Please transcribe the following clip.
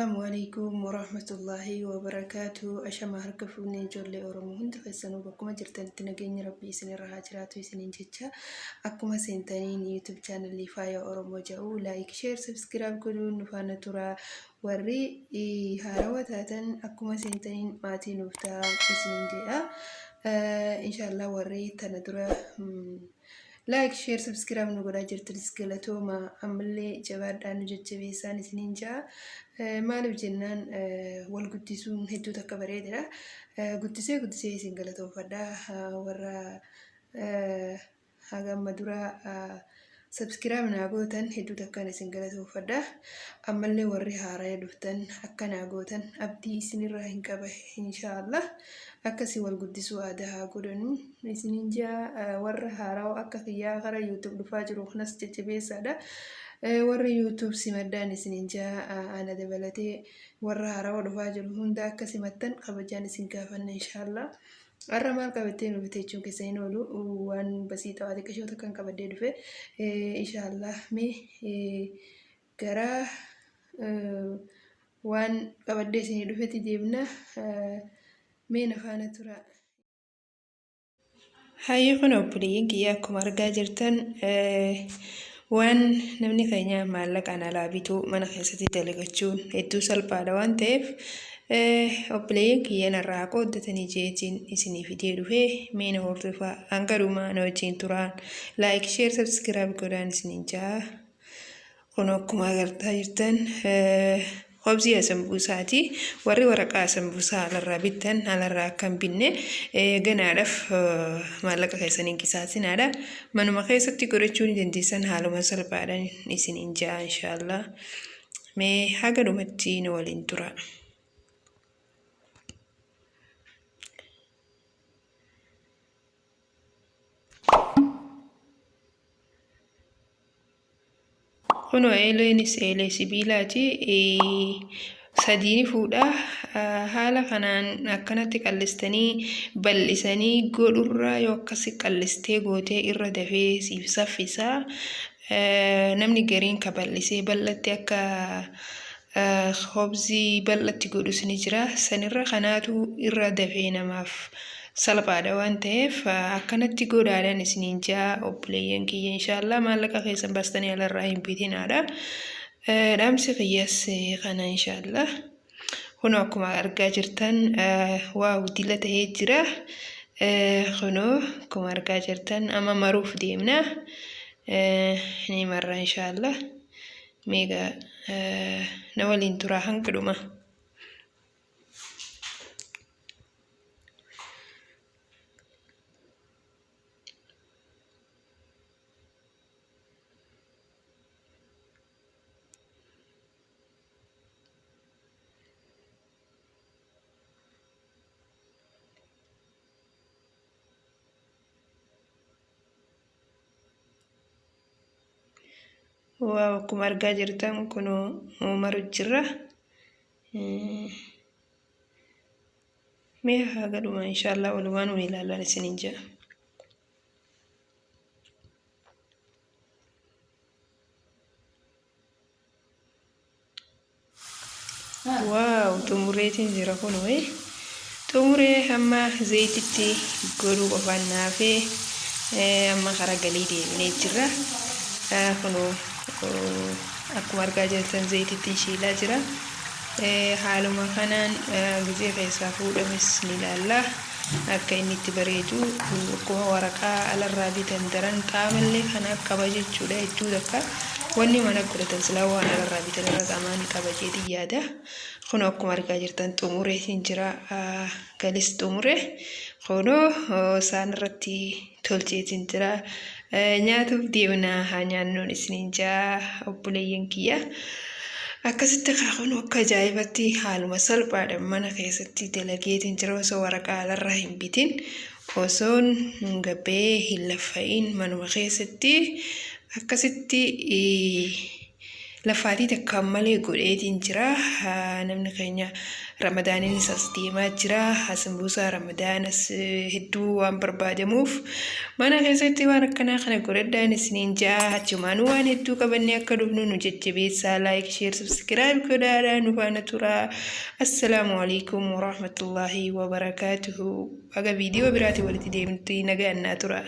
Assalaamu alaikum warahmatullaahi wabarakaatu. Ashama harka fuunee ijoollee Oromoo hundi keessanuu bakkuma jirtanitti nageenyi Rabbii isinirra haa jiraatu isiniin jecha akkuma seentaniin YouTube chaanalii Faaya Oromoo jedhu like, share, subscribe godhuun nu faana tura. Warri haarawa taatan akkuma seentaniin maatii nuuf ta'a isiniin jedha. Inshaallah warri tana dura Like share subscribe nu godhaa jirtanis galatooma ammallee jabaadhaa nu jajjabeessaan isiniin ja'a. Maaliif jennaan wal guddisuun hedduu takka bareedadha. Guddisee guddisee isin galatoomfadha warra haga amma dura subscribe naa gootan hedduu takkaan isin galatoomfadha. Ammallee warri haaraya dhuftan akka naa gootan abdii isinirraa hin qaba inshaallah. Akkasi wal guddisuu aadaa haa godhannu. Isiniin jaa warra haarawa akka kiyyaa kara YouTube dhufaa jiru kanas jajjabeessaadha. Warra YouTube simadhaan isiniin jaa ana dabalatee warra haarawa dhufaa jiru hunda akka simattan kabajaan isin gaafanna inshaallah. Har'a maal qabattee nu dhufte jechuun keessa hin oolu waan basiixaa waa xiqqashoo takkan qabadhee dhufe inshaallah mee gara waan qabadhee isinii dhufetti deemna mee na faana turaa. Hayyuu kun obboleeyyan kiyya akkuma argaa jirtan waan namni keenya maallaqaan alaa bituu mana keessatti dalagachuun hedduu salphaadha waan ta'eef obboleeyyan kiyya narraa qooddatanii jeetiin isinii fidee dhufee mee na hordofaa hanga dhumaa na wajjin turaan like share subscribe godhaan isiniin jaa. Kun akkuma agartaa jirtan hobzii asambuusaati. Warri waraqaa asambuusaa alarraa bittan alarraa akka hin binne ganaadhaaf maallaqa keessan hin qisaasinaadha. Manuma keessatti godhachuu ni dandeessan haaluma salphaadhaan isiniin ja'a inshaallah. Mee haga dhumatti nu waliin tura. Kunoo eeleenis eelee sibiilaati. Sadii ni fuudha. Haala kanaan akkanatti qallistanii bal'isanii godhurraa yoo akkasi qallistee gootee irra dafee siif saffisa. Namni gariin ka bal'isee bal'atti akka hobzii bal'atti godhus ni jira. Sanirra kanaatu irra dafee namaaf salphaadha waan ta'eef akkanatti godhaadhaan isiniin ja'a obboleeyyan kiyya inshaallah maallaqa keessan baastanii alarraa hin bitinaadha. Dhaamsi kiyyas kana inshaallah. Kunoo akkuma argaa jirtan waaw dila ta'ee jira. Kunoo akkuma argaa jirtan amma maruuf deemna. Ni marra inshaallah. Meeqa na waliin turaa hanga dhuma. Waaw akkuma argaa jirtan kunoo maru jira. Mee haa gadhuma inshaallah walumaan nuun ilaallaan isiniin jedha. Waaw xumureetiin jira kunoo xumuree hamma zayititti godhuu qofaan naafee amma karaa galii deemnee jirra. Kunoo akkuma argaa jirtan zayititti shiilaa jira. Haaluma kanaan gizee keessaa fuudhames ni ilaalla. Akka inni itti bareedu akkuma waraqaa alarraa bitan daran xaamallee kana qaba jechuudha hedduu takka wanni mana godhatan silaa waan alarraa bitan irra xaamaan qaba jeetiin yaada. Kun akkuma argaa jirtan xumureetiin jira galis xumure kunoo isaan irratti tolcheetiin jira. Nyaatuuf deemna haa nyaannuun isiniin jaa obboleeyyan kiyya. Akkasitti kun akka ajaa'ibatti haaluma salphaadhaan mana keessatti dalageetiin jira osoo waraqaa alarraa hin bitin osoon gabbee hin laffa'iin manuma keessatti akkasitti. Lafaatii takkaan malee godheetiin jira. Namni keenya Ramadaaniinis as deemaa jira. Sambuusaa Ramadaanas hedduu waan barbaadamuuf mana keessatti waan akkanaa kana godhadhaan isiniin ja'a. Achumaanuu waan hedduu qabannee akka dhufnu nu jajjabeessaa. Like, share, subscribe godhaadhaa nu faana turaa. Assalaamu alaikum warahmatullaahi wabarakaatuhu. Haga viidiyoo biraatiin walitti deemnutti nagaan naa tura.